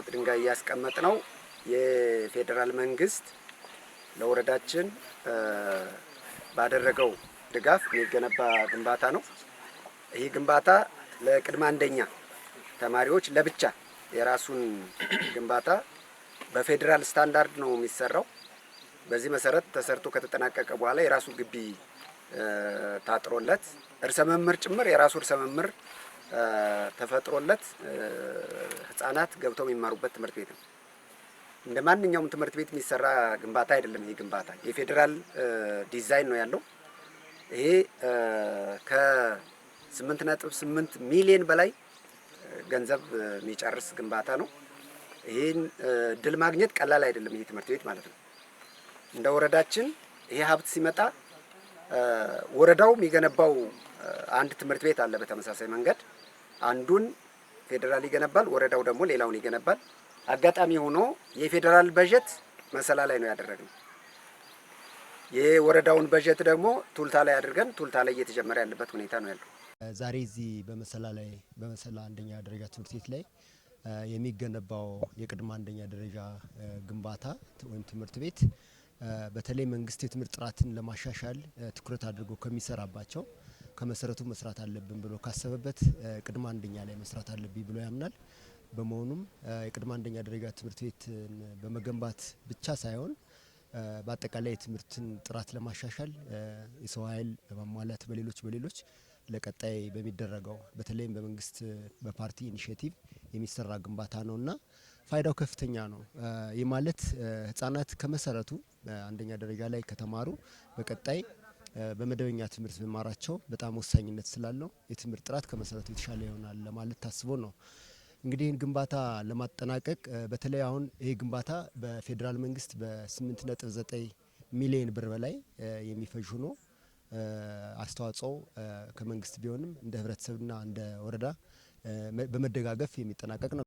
የመሰረት ድንጋይ እያስቀመጥ ነው። የፌዴራል መንግስት ለወረዳችን ባደረገው ድጋፍ የሚገነባ ግንባታ ነው። ይህ ግንባታ ለቅድመ አንደኛ ተማሪዎች ለብቻ የራሱን ግንባታ በፌዴራል ስታንዳርድ ነው የሚሰራው። በዚህ መሰረት ተሰርቶ ከተጠናቀቀ በኋላ የራሱ ግቢ ታጥሮለት፣ ርዕሰ መምህር ጭምር፣ የራሱ ርዕሰ መምህር ተፈጥሮለት ህጻናት ገብተው የሚማሩበት ትምህርት ቤት ነው። እንደ ማንኛውም ትምህርት ቤት የሚሰራ ግንባታ አይደለም። ይሄ ግንባታ የፌዴራል ዲዛይን ነው ያለው። ይሄ ከ8.8 ሚሊዮን በላይ ገንዘብ የሚጨርስ ግንባታ ነው። ይህን እድል ማግኘት ቀላል አይደለም። ይሄ ትምህርት ቤት ማለት ነው። እንደ ወረዳችን ይሄ ሀብት ሲመጣ ወረዳው የሚገነባው አንድ ትምህርት ቤት አለ። በተመሳሳይ መንገድ አንዱን ፌዴራል ይገነባል፣ ወረዳው ደግሞ ሌላውን ይገነባል። አጋጣሚ ሆኖ የፌዴራል በጀት መሰላ ላይ ነው ያደረግነው። የወረዳውን በጀት ደግሞ ቱልታ ላይ አድርገን ቱልታ ላይ እየተጀመረ ያለበት ሁኔታ ነው ያለው። ዛሬ እዚህ በመሰላ ላይ፣ በመሰላ አንደኛ ደረጃ ትምህርት ቤት ላይ የሚገነባው የቅድመ አንደኛ ደረጃ ግንባታ ወይም ትምህርት ቤት በተለይ መንግስት የትምህርት ጥራትን ለማሻሻል ትኩረት አድርጎ ከሚሰራባቸው፣ ከመሰረቱ መስራት አለብን ብሎ ካሰበበት ቅድመ አንደኛ ላይ መስራት አለብኝ ብሎ ያምናል። በመሆኑም የቅድመ አንደኛ ደረጃ ትምህርት ቤትን በመገንባት ብቻ ሳይሆን በአጠቃላይ የትምህርትን ጥራት ለማሻሻል የሰው ኃይል በማሟላት፣ በሌሎች በሌሎች ለቀጣይ በሚደረገው በተለይም በመንግስት በፓርቲ initiative የሚሰራ ግንባታ ነውና ፋይዳው ከፍተኛ ነው። ይህ ማለት ህጻናት ከመሰረቱ አንደኛ ደረጃ ላይ ከተማሩ በቀጣይ በመደበኛ ትምህርት መማራቸው በጣም ወሳኝነት ስላለው የትምህርት ጥራት ከመሰረቱ የተሻለ ይሆናል ለማለት ታስቦ ነው። እንግዲህ ይህን ግንባታ ለማጠናቀቅ በተለይ አሁን ይህ ግንባታ በፌዴራል መንግስት በ8.9 ሚሊዮን ብር በላይ የሚፈጅ ሆኖ አስተዋጽኦ ከመንግስት ቢሆንም እንደ ህብረተሰብና እንደ ወረዳ በመደጋገፍ የሚጠናቀቅ ነው።